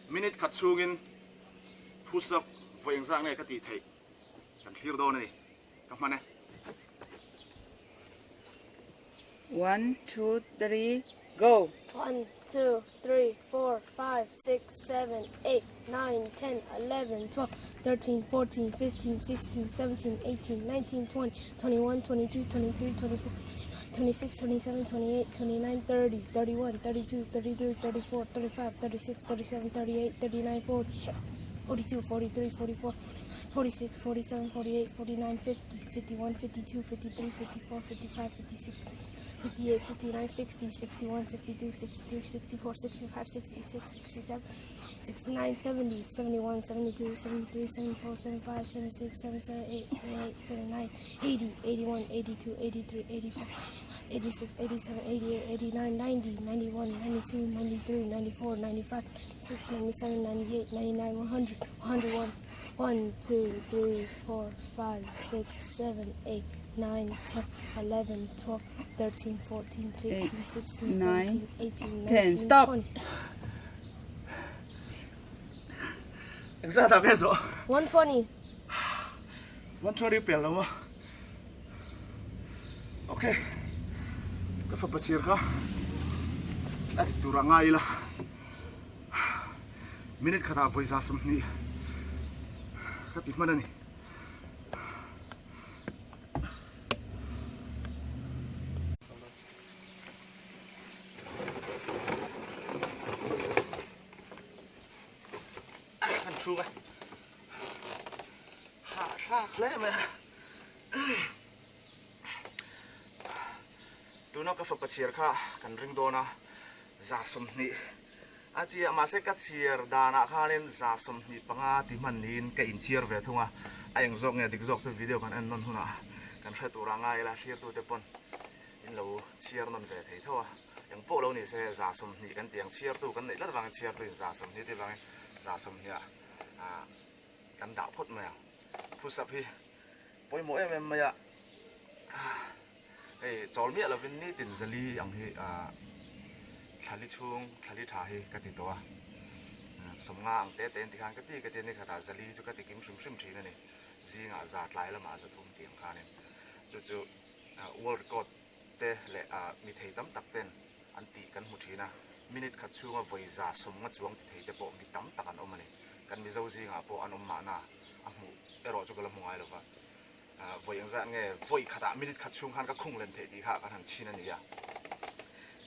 Minute khat chhungin push up vawi engzah nge ka tih theih kan thlir dawn a ni. Ka hman e. One, two, three, go! One, two, three, four, five, six, seven, eight, nine, ten, 11, 12, 13, 14, 15, 16, 17, 18, 19, 20, 21, 22, 23, 24, 26, 27, 28, 29, 30, 31, 32, 33, 34, 35, 36, 37, 38, 39, 40, 42, 43, 44, 46, 47, 48, 49, 50, 51, 52, 53, 54, 55, 56, 58, 59, 60, 61, 62, 63, 64, 65, 66, 67, 69, 70, 71, 72, 73, 74, 75, 76, 77, 8, 78, 79, 80, 81, 82, 83, 84, 86, 87, 88, 89, 90, 91, 92, 93, 94, 95, 96, 97, 98, 99, 100, 101, 1, 2, 3, 4, 5, 6, 7, 8, 9, 10, 11, 12, 13, 14, 15, 16, 17, 18, 19, Stop. 20. Engzat ah nge zawh? 120. 120 pel lo a. Ok. Ka fapa chhir kha a dik tur ah ngai ila. Minute khatah vawiza 20 ka ti hman a ni. An thu a hah thlak hle mai a tuna ka fapa chhiar kha kan ring dawn a 20 a ti a mahse ka chhiar danah khanin 25 ti hman niin ka inchhiar ve thung a a eng zawk nge dik zawk chu video kan en nawn hunah kan hre tur a ngai ila thlirtute pawn in lo chhiar nawn ve thei tho a. Eng pawh lo ni se 20 kan tih ang chhiartu kan neih tlat avangin chhiartu in 20 tih avangin 20 ah kan dah phawt mai ang. Push up hi pawimawh em em mai a, hei chawl miah lovin nitin zali ang hi thlali chhung thlali tha hi ka ti tawh a, 50 ang te te in tikhan ka ti ka ti a ni khatah zali chu ka ti kim hrim hrim thin a ni, zingah za tlai lamah 300 tih ang khanin chu chu world record te leh mi thei tam tak ten an tih kan hmu thin a, minute khat chhunga vawi 50 chuang ti thei te pawh mi tam tak an awm a ni. Kan Mizo zingah pawh an awm mahna a hmuh erawh chu ka la hmu ngai lo va. Vawi engzat nge vawi khatah minute khat chhung khan ka khung len theih tih kha kan han chhin a ni a.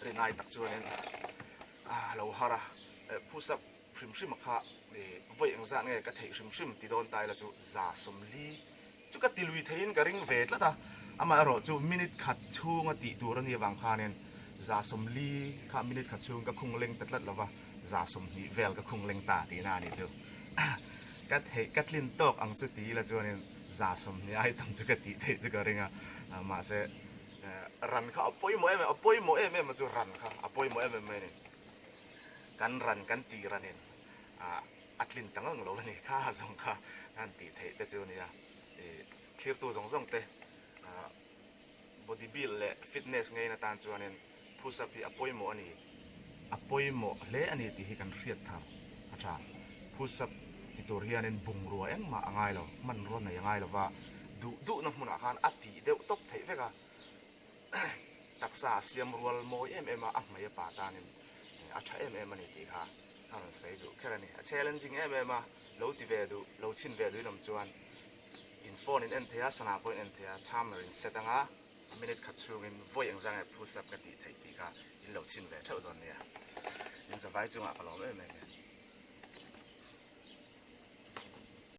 Rinai tak chuanin a lo har a, push up hrim hrim a kha vawi engzat nge ka theih hrim hrim ti dawn ta ila chu 40 Chu ka ti lui theiin ka ring ve tlat a, amaherawh chu minute khat chhunga tih tur a nih avang khanin 40 kha minute khat chhung ka khung leng ta tlat lova, 20 vel ka khung leng ta tihna a nih chu. Ka theih ka tlin tawk ang chu ti ila chuanin 20 ai tam chu ka tih theih chu ka ring a, mahse ran kha a pawimawh em em, a pawimawh em em a chu ran kha a pawimawh em em mai a ni. Kan ran kan tih ranin ah. A tlin ta ngang lo a ni kha zawng kha an tih theih te chu a nia. Ih thlirtu zawng zawng te ah body build leh fitness ngein atan chuanin push up hi a pawimawh a ni. A pawimawh hle a ni tih hi kan hriat thar a tha. Push up ti tur hianin bungrua engmah a ngai lo, hmanrua nei a ngai lo va, duh duhna hmunah khan a tih deuh tawp theih vek a. Taksa a siam rual mawi em em a, a hmei a pa tanin a tha em em a ni tih kha a rawn sawi duh kher a ni. A challenging em em a, lo ti ve duh, lo chhin ve duhin awm chuan in phone in en thei a, sana pawh in en thei a, timer in set anga minute khat chhungin vawi engzah nge push up ka tih theih tih kha in lo chhin ve theuh dawn nia. In zavai chungah ka lawm em em e.